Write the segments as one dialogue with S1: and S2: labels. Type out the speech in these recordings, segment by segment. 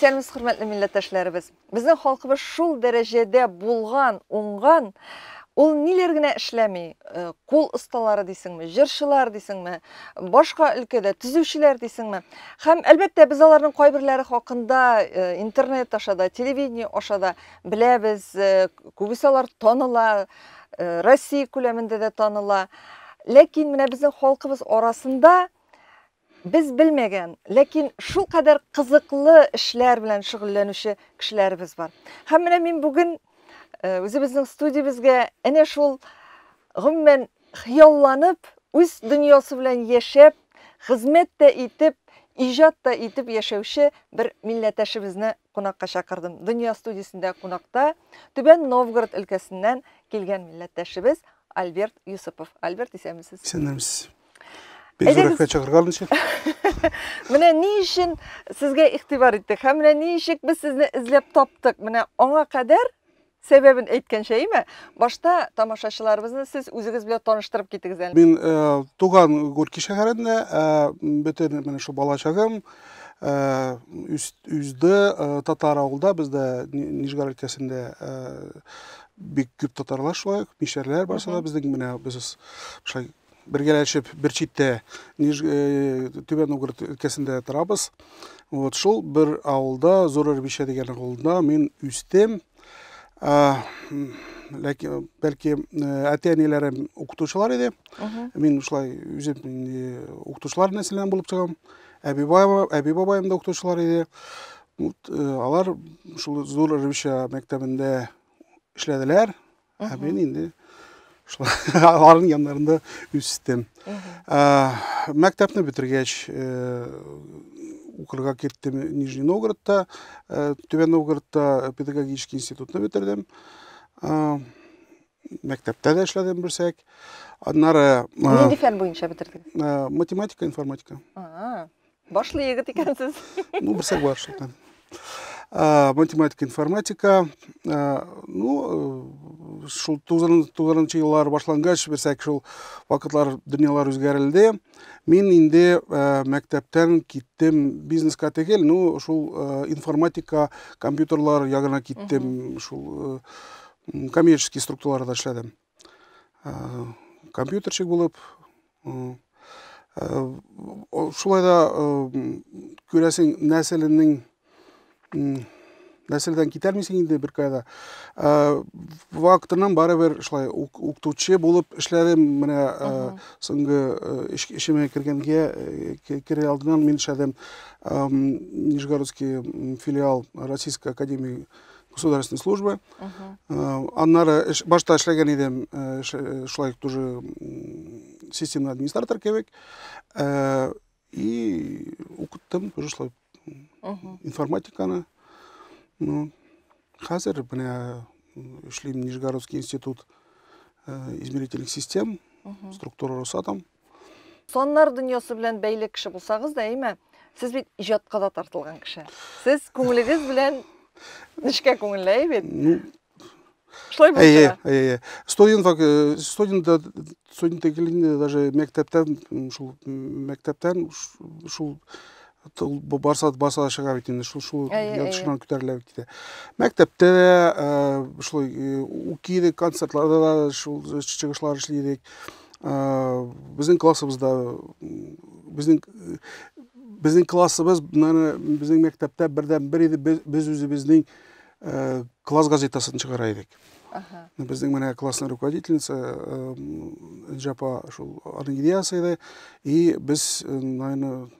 S1: Исәнмесез, хөрмәтле милләттәшләребез. Безнең халкыбыз шул дәрәҗәдә булган, уңган, ул ниләр генә эшләми. Кул осталары дисеңме, җырчылар дисеңме, башка өлкәдә төзүчеләр дисеңме. Һәм, әлбәттә, без аларның кайберләре хакында интернет аша да, телевидение аша да беләбез. Күбесе алар таныла, Россия күләмендә дә таныла. Ләкин менә безнең халкыбыз арасында без белмәгән, ләкин шулкадәр кызыклы эшләр белән шөгыльләнүче кешеләребез бар. Һәм менә мин бүген үзебезнең студиябезгә әнә шул гомумән хыялланып, үз дөньясы белән яшәп, хезмәт тә итеп, иҗат та итеп яшәүче бер милләттәшебезне кунакка чакырдым. Дөнья студиясендә кунакта Түбән Новгород өлкәсеннән килгән милләттәшебез Альберт Юсупов. Альберт, исәнмесез.
S2: Исәнмесез. Бик зур рәхмәт чакырган өчен.
S1: Менә ни өчен сезгә игътибар иттек һәм менә ни ничек без сезне эзләп таптык. Менә аңа кадәр сәбәбен әйткәнчә, әйме? Башта тамашачыларыбызны сез үзегез белән таныштырып китегез әле.
S2: Мин туган Горький шәһәрендә, бөтен менә шул балачагым үзде татар авылда, бездә Нижгар өлкәсендә бик күп татарлар шулай, мишәрләр барсы да безнең менә без шулай бергәләшеп бер читтә Түбән Новгород өлкәсендә торабыз. Вот шул бер авылда, Зур Рбишә дигән авылда мин үстем. Ләкин бәлки әти-әниләрем укытучылар иде. Мин шулай үзем укытучылар нәселеннән булып чыгам. Әби бабаем да укытучылар иде. Вот, алар шул Зур Рбишә мәктәбендә эшләделәр. Ә мин инде аларның яннарында үстем. Мәктәпне бетергәч, укырга киттем Нижний Новгородта, Түбән Новгородта педагогический институтны бетердем. Мәктәптә дә эшләдем берсәк. Аннары
S1: нинди фән буенча бетердегез?
S2: Математика, информатика.
S1: Башлы егет икәнсез.
S2: Ну, берсәк бар шул. Математика, информатика. Ну, шул 90 еллар башлангач, берсәк шул вакытлар дөньялар үзгәрелде. Мин инде мәктәптән киттем бизнеска түгел, ну, шул информатика, компьютерлар ягына киттем, шул коммерческий структураларда эшләдем. Компьютерчик булып, шулай да күрәсең, нәселенең нәселдән китәрмисең инде бер кайда. Вакытыннан барыбер шулай укытучы булып эшләдем. Менә соңгы эшемә кергәнгә керер алдыннан мин эшләдем Нижегородский филиал Российской академии государственной службы. Аннары башта эшләгән идем, шулай тоже системный администратор кебек. И укыттым тоже шулай информатиканы. Ну, хәзер менә эшлим Нижегородский институт измерительных систем, структура Росатом.
S1: Саннар дөньясы белән бәйле кеше булсагыз да, әйме, сез бит иҗатка да тартылган кеше. Сез күңелегез белән нечкә күңелле, әй бит?
S2: Ну,
S1: шулай булып
S2: әйе,
S1: чыга.
S2: Әйе. Студент студент студент килгәндә даже мәктәптән, шул мәктәптән шул барса барса чыга бит инде, шул ятышыннан күтәрелә бит инде. Мәктәптә дә шулай укый идек, концертларда да шул чыгышлар эшли идек. Безнең классыбызда, безнең классыбыз, безнең мәктәптә бердән бер иде, без үзебезнең класс газетасын чыгара идек. Безнең менә классная руководительница Энҗе апа, шул аның идеясы иде. И без, наверное,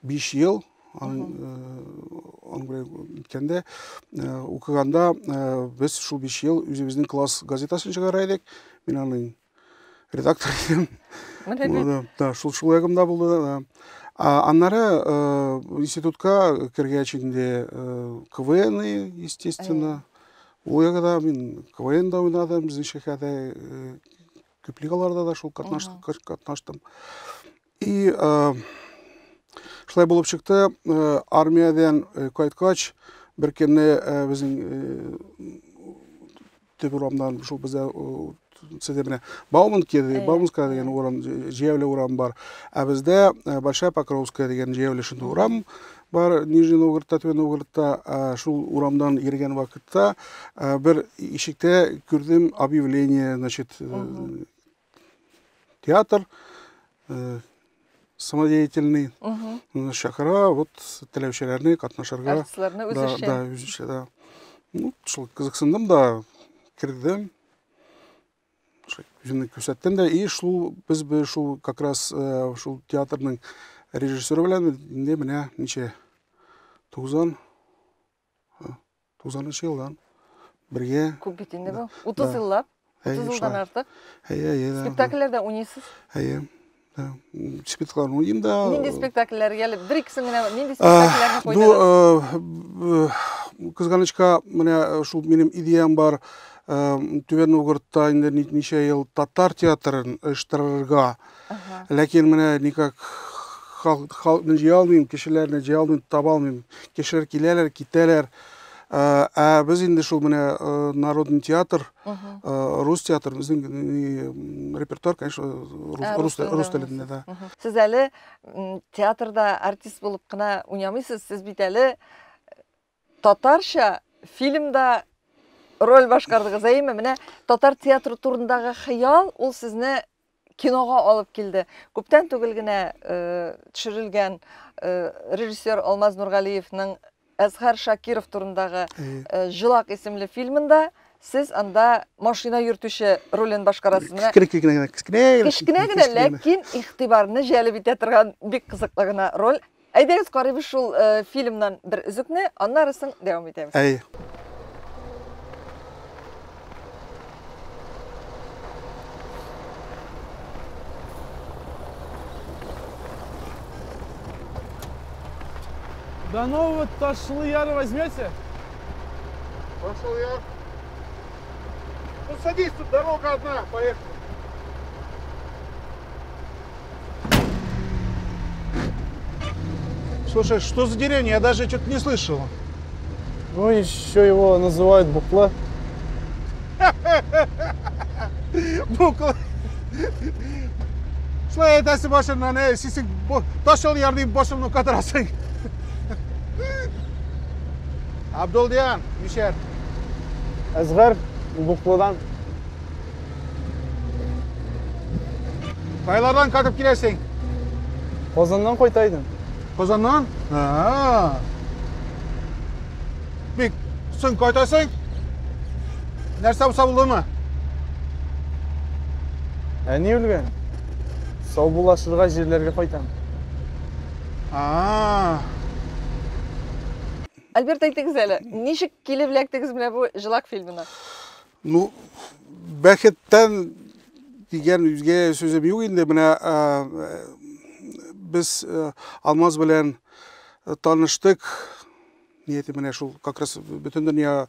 S2: 5 ел аның белән үткәндә, укыганда без шул 5 ел үзебезнең класс газетасын чыгара идек. Мин аның редактор идем. Да, шул ягымда булды. Да. Аннары институтка кергәч инде КВН, естественно. Ул ягы мин КВНда уйнадым, безнең шәһәрдә күп лигаларда да шул катнаштым. И шулай булып чыкты, армиядән кайткач, бер көнне безнең төп урамнан, шул бездә Сездә менә Бауманки, Бауманская дигән урам, җәяүле урам бар. Ә бездә Большая Покровская дигән җәяүле шундый урам бар Нижний Новгородта, Түбән Новгородта. Шул урамдан йөргән вакытта бер ишектә күрдем объявление, значит, театр самодеятельный чакыра, вот теләүчеләрне катнашырга.
S1: Артистларны үзешчән.
S2: Да, үзешчән, да. Ну, шул кызыксындым да, кердем. Үземне күрсәттем дә, и шул без шул как раз шул театрның режиссеры белән инде менә ничә 90 елдан бергә.
S1: Күп бит инде бу. 30 еллап. 30 елдан артык.
S2: Әйе, әйе.
S1: Спектакльләрдә уйныйсыз?
S2: Әйе. Спектакльләрне уйныйм да.
S1: Нинди спектакльләр? Әле бер икесен генә нинди спектакльләрне куйдыгыз?
S2: Ну, кызганычка, менә шул минем идеям бар. Түбән Новгородта инде ничә ел татар театрын оештырырга. Ләкин менә никак халыкны җыя алмыйм, кешеләрне җыя алмыйм, таба алмыйм. Кешеләр киләләр, китәләр. Ә без инде шул менә народный театр, рус театр, безнең репертуар, конечно, рус телендә, да.
S1: Сез әле театрда артист булып кына уйнамыйсыз, сез бит әле татарча фильмда роль башкардыгыз, әйеме? Менә татар театры турындагы хыял ул сезне кинога алып килде. Күптән түгел генә төшерелгән режиссер Алмаз Нургалиевның Әзһәр Шакиров турындагы Җылак исемле фильмында сез анда машина йөртүче ролен башкарасыз. Менә
S2: кечкенә
S1: генә, кечкенә генә, ләкин игътибарны җәлеп итә торган бик кызыклы гына роль. Әйдәгез карыйбыз шул фильмнан бер өзекне, аннары соң дәвам итәбез.
S2: Әй.
S3: До нового Ташлы-Яра возьмете?
S2: Ташлы-Яр. Ну садись, тут дорога одна, поехали. Слушай, что за деревня? Я даже что-то не слышал.
S3: Ну, еще его называют Букла.
S2: Букла. Шулай әйтәсе башыннан, әй, син Ташлы Яр дип башымны катырасың. Абдулдиян, мишәр.
S3: Әзгар, Буклыдан.
S2: Кайлардан кайтып киләсең?
S3: Казаннан кайта идем.
S2: Казаннан? А. Бик соң кайтасың? Нәрсә булса булдымы?
S3: Әни үлгән. Саубуллашырга җирләргә кайтам.
S2: А.
S1: Альберт, әйтегез әле, ничек килеп эләктегез менә бу Җылак фильмына?
S2: Ну, бәхеттән дигән үзгә сүзем юк инде. Менә без Алмаз белән таныштык. Нияте менә шул как раз бөтен дөнья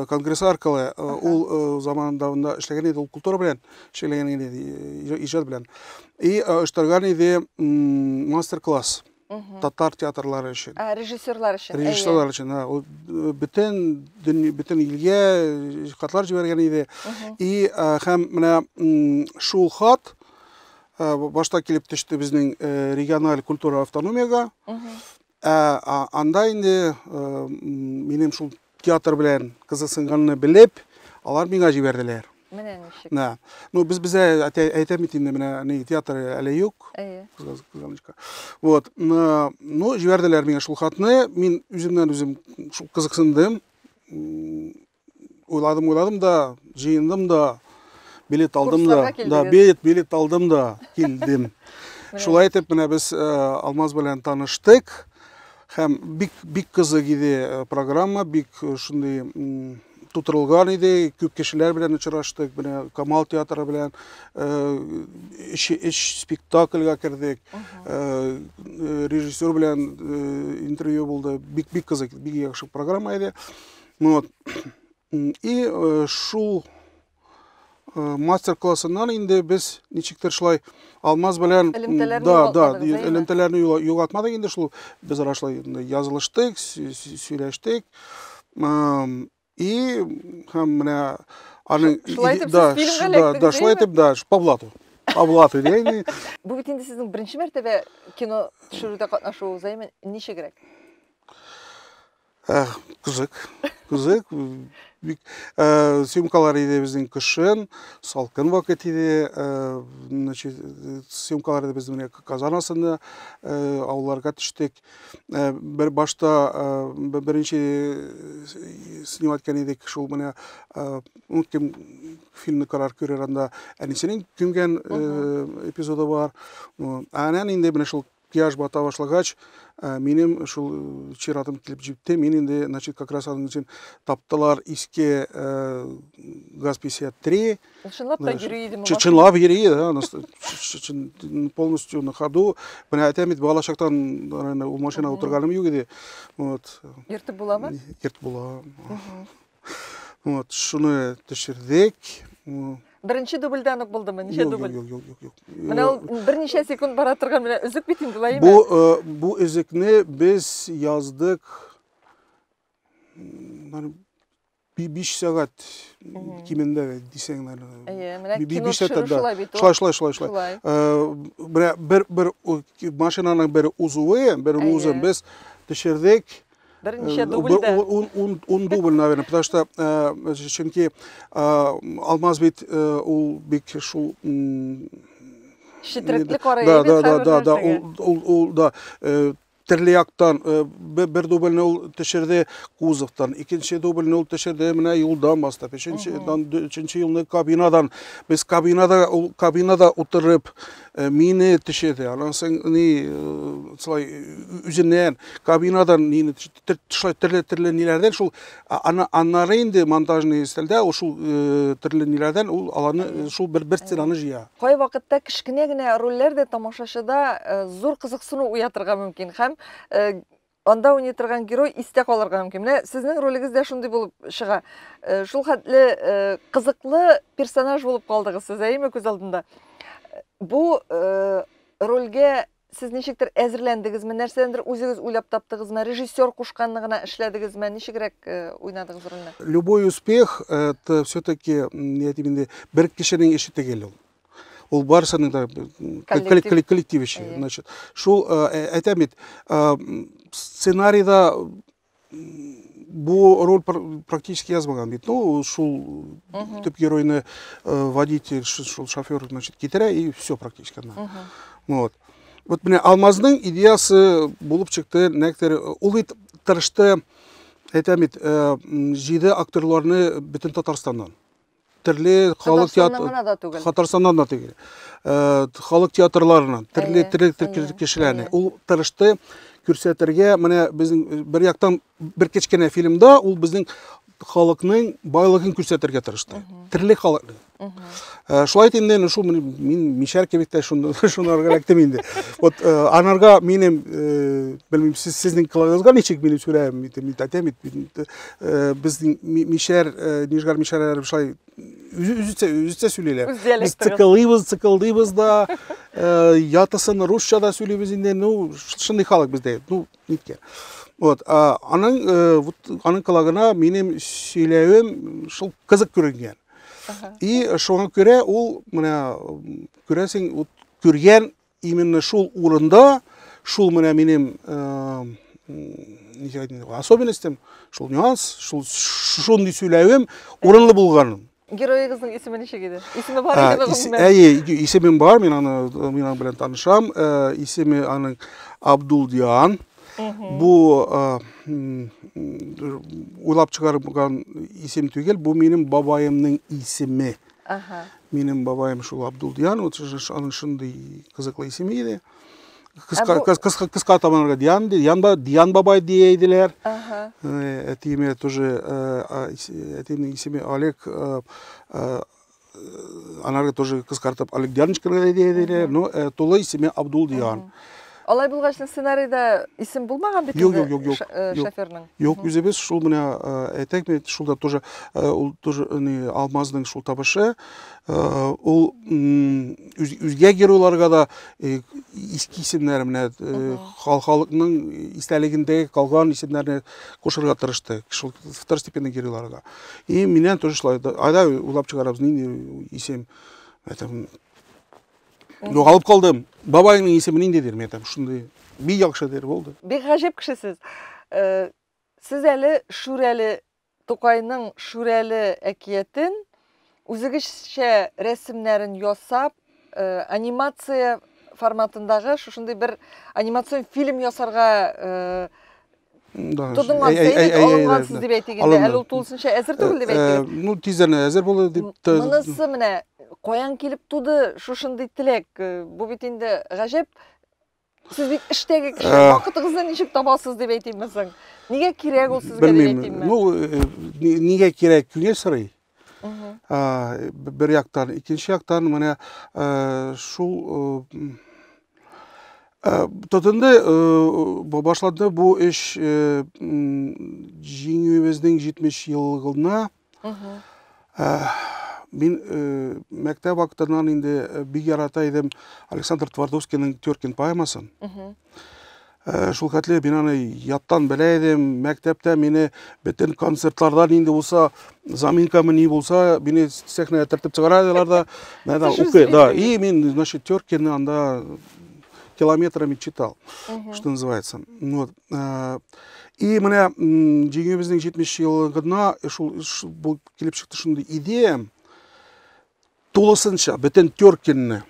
S2: конгрессы аркылы. Ул заманында монда эшләгән иде, ул культура белән эшләгән иде, иҗат белән. И оештырган иде мастер-класс татар театрлары өчен.
S1: А, режиссерлар өчен.
S2: Режиссерлар өчен, да. Ул бөтен бөтен илгә хатлар җибәргән иде. И һәм менә шул хат башта килеп төште безнең региональ культура автономиягә. Ә анда инде минем шул театр белән кызыксынганны белеп, алар миңа җибәрделәр.
S1: Менә ничек.
S2: Да. Ну, без безә әйтәм бит инде, менә ни театр әле юк.
S1: Әйе.
S2: Кызганычка. Вот. Ну, җибәрделәр миңа шул хатны. Мин үземнән үзем шул кызыксындым. Уйладым, уйладым да, җыендым да, билет алдым да. Да, билет алдым да, килдем. Шулай итеп, менә без Алмаз белән таныштык. Һәм бик бик кызык иде программа, бик шундый тутырылган иде, күп кешеләр белән очраштык, менә Камал театры белән өч спектакльгә кердек, режиссер белән интервью булды, бик бик кызык, бик яхшы программа иде. Вот. И шул мастер-классыннан инде без ничектер шулай Алмаз белән, да, да, элемтәләрне югалтмадык инде, шул без ара шулай язылыштык, сөйләштек. И һәм менә Аның
S1: Шулай итеп
S2: да,
S1: сез фильмга
S2: да,
S1: эләктегез,
S2: да, шулай
S1: әйеме?
S2: итеп, да, по блату. По блату дигән.
S1: Бу бит инде сезнең беренче мәртәбә кино төшерүдә катнашуыгыз, әйеме? Ничегрәк?
S2: Эх, кызык, кызык. Бик съемкалар иде безнең кышын, салкын вакыт иде. Значит, съемкалар иде безнең менә Казан астында, авылларга төштек. Бер башта беренче снимать иткән идек, шул менә кем фильмны карар күрер анда әнисенең күмгән эпизоды бар. Аннан инде менә шул кояш бата башлагач, минем шул чиратым килеп җитте. Мин инде, значит, как раз аның өчен таптылар иске ГАЗ-53.
S1: Ул чынлап та йөри идеме?
S2: Чынлап йөри, да, полностью на ходу. Менә әйтәм бит, бала чактан ул машина утырганым юк иде. Вот.
S1: Йөртеп буламы?
S2: Йөртеп була. Вот, шуны төшердек.
S1: Беренче дубльдән үк булдымы? Ничә дубль?
S2: Юк, юк, юк, юк.
S1: Менә ул берничә секунд бара торган менә өзек бит инде, лаемы?
S2: Бу өзекне без яздык 5 сәгать кимендә дисәң, наверное.
S1: Әйе, менә кино төшерү шулай бит ул.
S2: Шулай, шулай, шулай, шулай. Менә бер машинаның бер узуы, бер узын без төшердек.
S1: Берничә дубльдә.
S2: Ун дубль, наверное, потому что чөнки Алмаз бит ул бик шул
S1: четрекле карый.
S2: Да, да, да, да, да, ул да төрле яктан бер дубльне ул төшерде кузовтан, икенче дубльне ул төшерде менә юлдан бастып, өченче юлны кабинадан. Без кабинада, ул кабинада утырып мине төшерде. Аннан соң ни шулай үзеннән кабинадан мине шулай төрле-төрле ниләрдән шул аннары инде монтажный өстәлдә ул шул төрле ниләрдән ул аларны шул бер сценаны җыя.
S1: Кай вакытта кечкенә генә рольләр дә тамашачыда зур кызыксыну уятырга мөмкин һәм анда уйный торган герой истә калырга мөмкин. Менә сезнең ролегез дә шундый булып чыга. Шул хәтле кызыклы персонаж булып калдыгыз сез, әйеме, күз алдында. Бу рольгә сез ничектер әзерләндегезме, нәрсәдәндер үзегез уйлап таптыгызмы, режиссер кушканны гына эшләдегезме, ничегрәк уйнадыгыз рольне?
S2: Любой успех это все-таки, я әйтим инде, бер кешенең эше түгел ул. Ул барысының да коллектив эше. Значит, шул әйтәм бит, сценарийда бу роль практически язмаган бит. Ну, шул төп геройны водитель, шул шофер, значит, китерә и все практически. Вот. Вот менә Алмазның идеясы булып чыкты, нәктер, ул бит тырышты, әйтәм бит, җиде актерларны бөтен Татарстаннан. Төрле халык театр Татарстаннан да түгел. Халык театрларыннан, төрле кешеләрне. Ул тырышты күрсәтергә, менә безнең бер яктан бер кечкенә фильмда ул безнең халыкның байлыгын күрсәтергә тырышты. Төрле халыкны. Шулай итеп инде, шул мин мишәр кебек тә шунарга эләктем инде. Вот анарга минем, белмим, сезнең кылыгызга ничек минем сүрәм, мин әйтәм бит, безнең мишәр, Нижгар мишәрләре шулай үзенчә сөйлиләр. Без цикылыйбыз, цикылдыйбыз да, ятысын русча да сөйлибез инде, ну, шундый халык бездә, ну, ниткән. Вот, аның, вот, аның колагына минем сөйләвем шул кызык күренгән. И шуңа күрә ул, менә, күрәсең, вот, күргән именно шул урында, шул менә минем, ничек әйтим, особенностем, шул нюанс, шул шундый сөйләвем урынлы булган.
S1: Героегызның исеме ничек иде? Исеме бар идеме гомумән?
S2: Әйе, исемем бар, мин аның белән танышам. Исеме аның Абдулдиан. Бу уйлап чыгарылган исем түгел, бу минем бабаемның исеме. Минем бабаем шул Абдулдиан, вот аның шундый кызыклы исеме иде. Кыска таманга Диан, Диан бабай дия иделәр. Әтиеме тоже, әтиемнең исеме Олег, анарга тоже кыскартып Олег Дианочка дия иделәр, но тулы исеме Абдулдиан.
S1: Алай булгач, сценарийда исем булмаган бит
S2: Юк, юк, юк, юк.
S1: Шоферның.
S2: Юк, үзебез шул менә әйтәк бит, шул да тоже ул тоже ни Алмазның шул табышы, ул үзгә геройларга да иске исемнәр менә халыкның истәлегендә калган исемнәрне кушырга тырышты. Шул второстепенный геройларга. И миннән тоже шулай, айда уйлап чыгарабыз, нинди исем. Әйтәм, югалып калдым. Бабайның исеме ниндидер, мин әйтәм, шундый бик яхшыдыр, булды.
S1: Бик гаҗәп кеше сез. Сез әле Шүрәле, Тукайның Шүрәле әкиятен үзегезчә рәсемнәрен ясап, анимация форматындагы шушындый бер анимацион фильм ясарга тотынгансыз, әйбәт алынгансыз дип әйтик инде. Әле ул тулысынча әзер түгел дип әйтик.
S2: Ну, тиздән әзер булыр дип.
S1: Монысы менә каян килеп туды шушындый теләк? Бу бит инде гаҗәп. Сез бит эштәге кеше, вакытыгызны ничек табасыз дип әйтимме соң? Нигә кирәк ул сезгә дип әйтимме?
S2: Ну, нигә кирәк, күңел сорый. Бер яктан, икенче яктан менә шул тотынды, башланды бу эш җиңүебезнең 70 еллыгына. Мин мәктәп вакытыннан инде бик ярата идем Александр Твардовскийның Теркин поэмасын. Шул хәтле мин аны яттан белә идем. Мәктәптә мине бөтен концертларда нинди булса, заминкамы ни булса, мине сәхнәгә тертеп чыгара иделәр да. Да, укый, да. И мин, значит, Теркинны анда километрами читал, что называется. Вот. И менә җиңүебезнең 70 еллыгына шул бу килеп чыкты шундый идея. Тулысынча бөтен Теркинны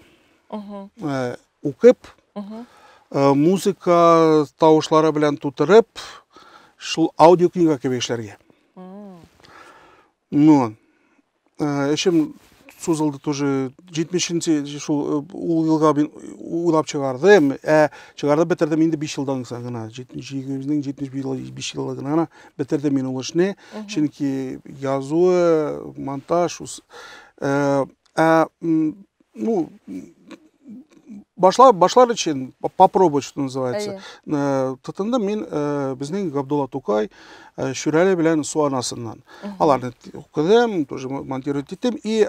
S2: укып, музыка тавышлары белән тутырып, шул аудиокнига кебек эшләргә. Ну, эшем сузылды тоже 70-нче шул ул елга мин уйлап чыгардым. Чыгардым бетердем инде 5 елдан соң гына. 70-нең 75 еллыгына гына бетердем мин ул эшне. Чөнки язуы, монтаж, ну, башлар өчен попробовать, что называется. Тотындым мин безнең Габдулла Тукай Шүрәле белән Су анасыннан. Аларны укыдым, тоже монтировать иттем. И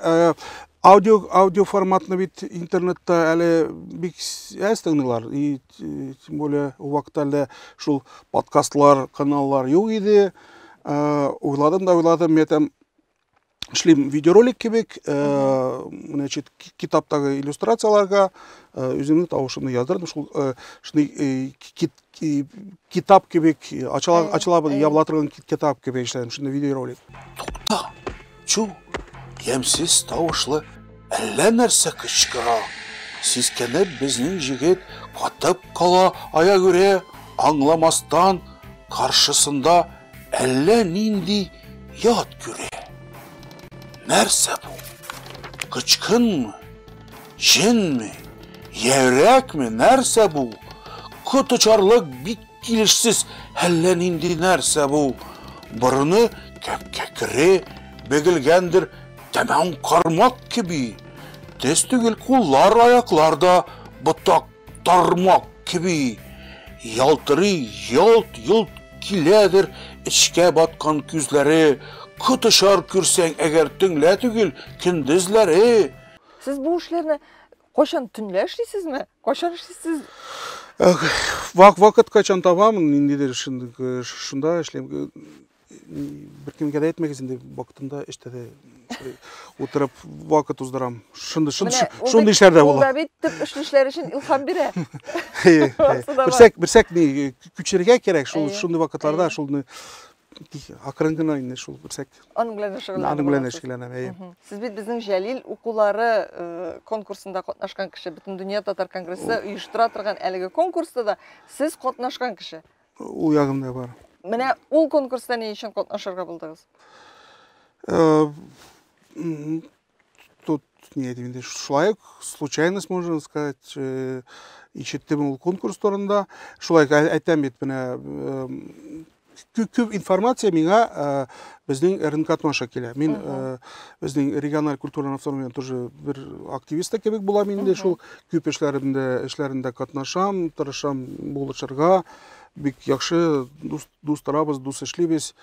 S2: аудио форматны бит интернетта әле бик әз тыңлыйлар. И тем более ул вакытта әле шул подкастлар, каналлар юк иде. Уйладым да уйладым, мен әйтәм, эшлим видеоролик кебек, значит, китаптагы иллюстрацияларга үземнең тавышымны яздырдым. Шул шундый китап кебек, ачыла ябыла торган китап кебек эшләдем, шундый видеоролик.
S4: Тукта, чу, ямьсез тавышлы әллә нәрсә кычкыра. Сискәнеп безнең җегет катып кала аягүрә, аңламастан каршысында әллә нинди ят күрә. Нәрсә бу? Кычкынмы? Җенме? Йөрәкме? Нәрсә бу? Кот очарлык бик килешсез әллә нинди нәрсә бу? Борыны кәп-кәкре, бөгелгәндер тәмам кармак кеби. Тез түгел куллар, аяклар да ботак тармак кеби. Ялтырый, ялт-йолт киләдер эчкә баткан күзләре. Кот очар күрсәң, әгәр төнлә түгел, көндезләре.
S1: Сез бу эшләрне кайчан төнлә эшлисезме? Кайчан эшлисез?
S2: Вакыт кайчан табам, ниндидер шунда эшлим. Беркемгә дә әйтмәгез инде, вакытында эштә дә утырып вакыт уздырам. Шундый эшләр дә була.
S1: Ул да бит төп эшләр өчен илһам бирә.
S2: Берсәк ни күчерергә кирәк, шул шундый вакытларда шулны акрын гына инде шул берсәк.
S1: Аның белән шөгыльләнәм.
S2: Аның белән шөгыльләнәм, әйе.
S1: Сез бит безнең Җәлил укулары конкурсында катнашкан кеше, Бөтендөнья татар конгрессы оештыра торган әлеге конкурста да сез катнашкан кеше.
S2: Ул ягым да бар.
S1: Менә ул конкурста ни өчен катнашырга булдыгыз?
S2: Тут не әйтим инде, шулай ук случайность, можно сказать, ишеттем ул конкурс турында. Шулай ук әйтәм бит, менә Күп информация миңа безнең РНК аша килә. Мин безнең региональ культура автономияның тоже бер активисты кебек булам инде, шул күп эшләрендә эшләрендә катнашам, тырышам булышырга. Бик яхшы дус дус торабыз, дус эшлибез.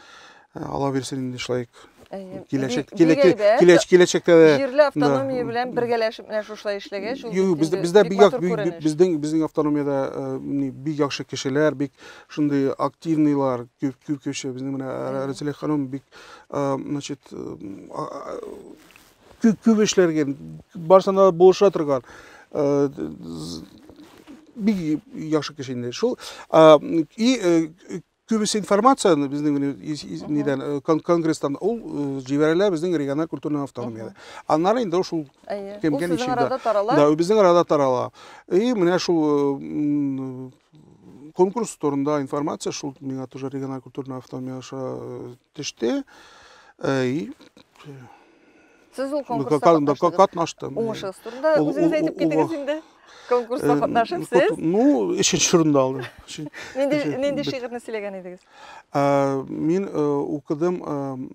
S2: Алла бирсен инде шулай. Киләчәк киләчәктә дә
S1: җирле автономия белән бергәләшеп менә шушылай эшләгәч,
S2: ул Юк, бездә бездә бик безнең безнең автономиядә бик яхшы кешеләр, бик шундый активныйлар, күп күп кеше. Безнең менә Рәзилә ханым бик, значит, күп күп эшләргә, барысына да булыша торган бик яхшы кеше инде. Шул и күбесе информацияны безнең нидән конгресстан ул җибәрелә безнең региональ культурный автономиядә. Аннары инде шул
S1: кемгә ничек да.
S2: Да, безнең арада тарала. И менә шул конкурс турында информация шул миңа тоже региональ культурный автономия аша төште. И
S1: Сез ул конкурста
S2: катнаштым.
S1: Уңышыгыз турында үзегез әйтеп китегез инде. Конкурста катнашып сез?
S2: Ну, өченче урында алдым.
S1: Нинди нинди шигырьне сөйләгән идегез?
S2: Мин укыдым,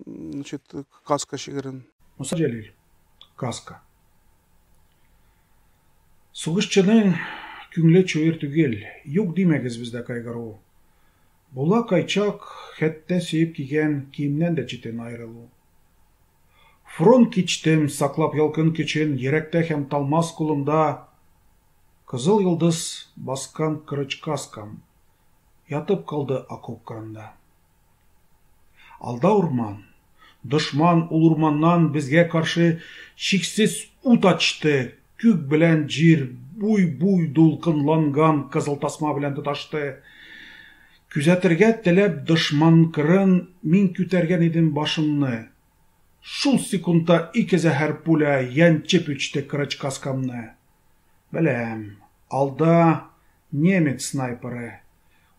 S2: значит, Каска шигырен.
S5: Муса Җәлил. Каска. Сугышчының күңеле чуер түгел, юк димәгез бездә кайгыру. Була кайчак, хәтта сөеп кигән киемнән дә читен аерылу. Фронт кичтем, саклап ялкын көчен, йөрәктә һәм талмас кулымда. Кызыл йолдыз баскан корыч каскам, ятып калды окоп кырында. Алда урман. Дошман ул урманнан безгә каршы чиксез ут ачты. Күк белән җир буй-буй дулкынланган кызыл тасма белән тоташты. Күзәтергә теләп дошман кырын мин күтәргән идем башымны. Шул секундта ике зәһәр пуля янчып үтте корыч каскамны. Беләм, алда немец снайперы.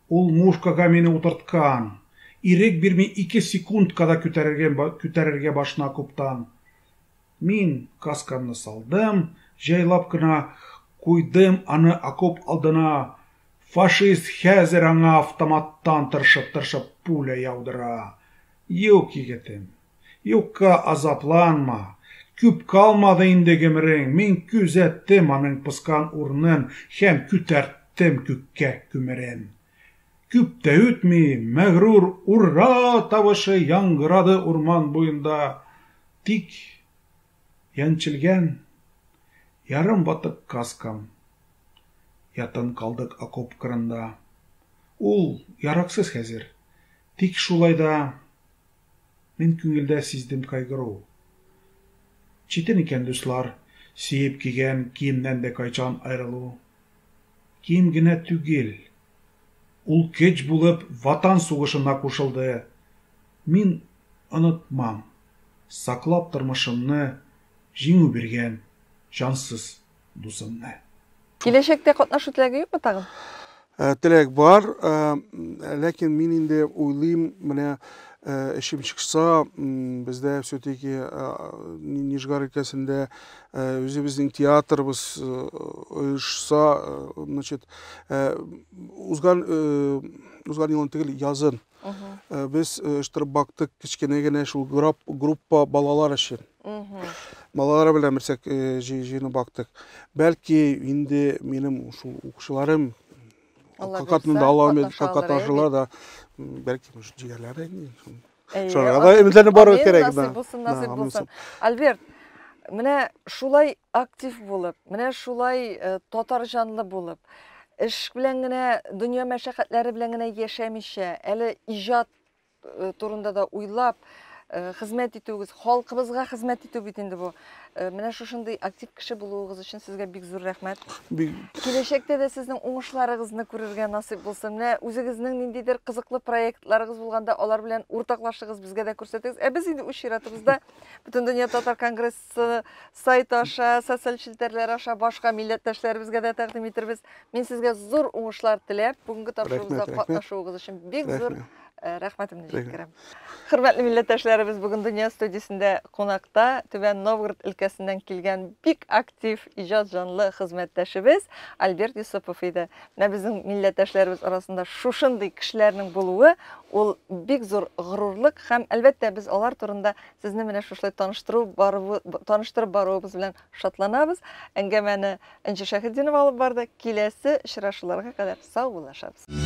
S5: Ул мушкага мине утырткан. Ирек бирми 2 секундка да күтәрергә башына окоптан. Мин каскамны салдым, җайлап кына куйдым аны окоп алдына. Фашист хәзер аңа автоматтан тырышып-тырышып пуля яудыра. Юк, егетем, юкка азапланма. Күп калмады инде гомерең. Мин күзәттем аның пыскан урынын һәм күтәрттем күккә күмерен. Күп тә үтми, мәгърур ура тавышы яңгырады урман буенда. Тик янчелгән ярым ватык каскам ятын калдык окоп кырында. Ул яраксыз хәзер. Тик шулай да мин күңелдә сиздем кайгыру. Читен икән, дуслар, сөеп кигән киемнән дә кайчан аерылу. Кием генә түгел. Ул көч булып ватан сугышына кушылды. Мин онытмам. Саклап тормышымны җиңү биргән җансыз дусымны.
S1: Киләчәктә катнашу теләге юкмы тагын?
S2: Теләк бар, ләкин мин инде уйлыйм, менә эшем чыкса, бездә все-таки Нижгар өлкәсендә үзебезнең театрыбыз оешса, значит, узган узган елны түгел, язын без оештырып бактык кечкенә генә шул группа балалар өчен. Балалар белән берсәк җыенып бактык. Бәлки инде минем шул укучыларым катнашалар, катнашалар да, бәлки җигәрләр инде. Шуңа да өметләнеп бару кирәк.
S1: Насыйп булсын, насыйп булсын. Альберт, менә шулай актив булып, менә шулай татар җанлы булып, эш белән генә, дөнья мәшәкатьләре белән генә яшәмичә, әле иҗат турында да уйлап, хезмәт итүегез, халкыбызга хезмәт итү бит инде бу. Менә шушындый актив кеше булуыгыз өчен сезгә бик зур рәхмәт. Киләчәктә дә сезнең уңышларыгызны күрергә насыйп булсын. Менә үзегезнең ниндидер кызыклы проектларыгыз булганда, алар белән уртаклашыгыз, безгә дә күрсәтегез. Ә без инде үз чиратыбызда Бөтендөнья татар конгрессы сайты аша, социаль челтәрләр аша башка милләттәшләребезгә дә тәкъдим итербез. Мин сезгә зур уңышлар теләп, бүгенге тапшыруыбызда катнашуыгыз өчен бик зур
S2: Рәхмәт.
S1: Рәхмәтемне җиткерәм. Хөрмәтле милләттәшләребез, бүген Дөнья студиясендә кунакта Түбән Новгород өлкәсеннән килгән бик актив, иҗат җанлы хезмәттәшебез Альберт Йосыпов иде. Менә безнең милләттәшләребез арасында шушындый кешеләрнең булуы ул бик зур горурлык һәм, әлбәттә, без алар турында сезне менә шушылай таныштыру баруы, таныштырып баруыбыз белән шатланабыз. Әңгәмәне Энҗе Шәһетдинова алып барды. Киләсе очрашуларга кадәр саубуллашабыз.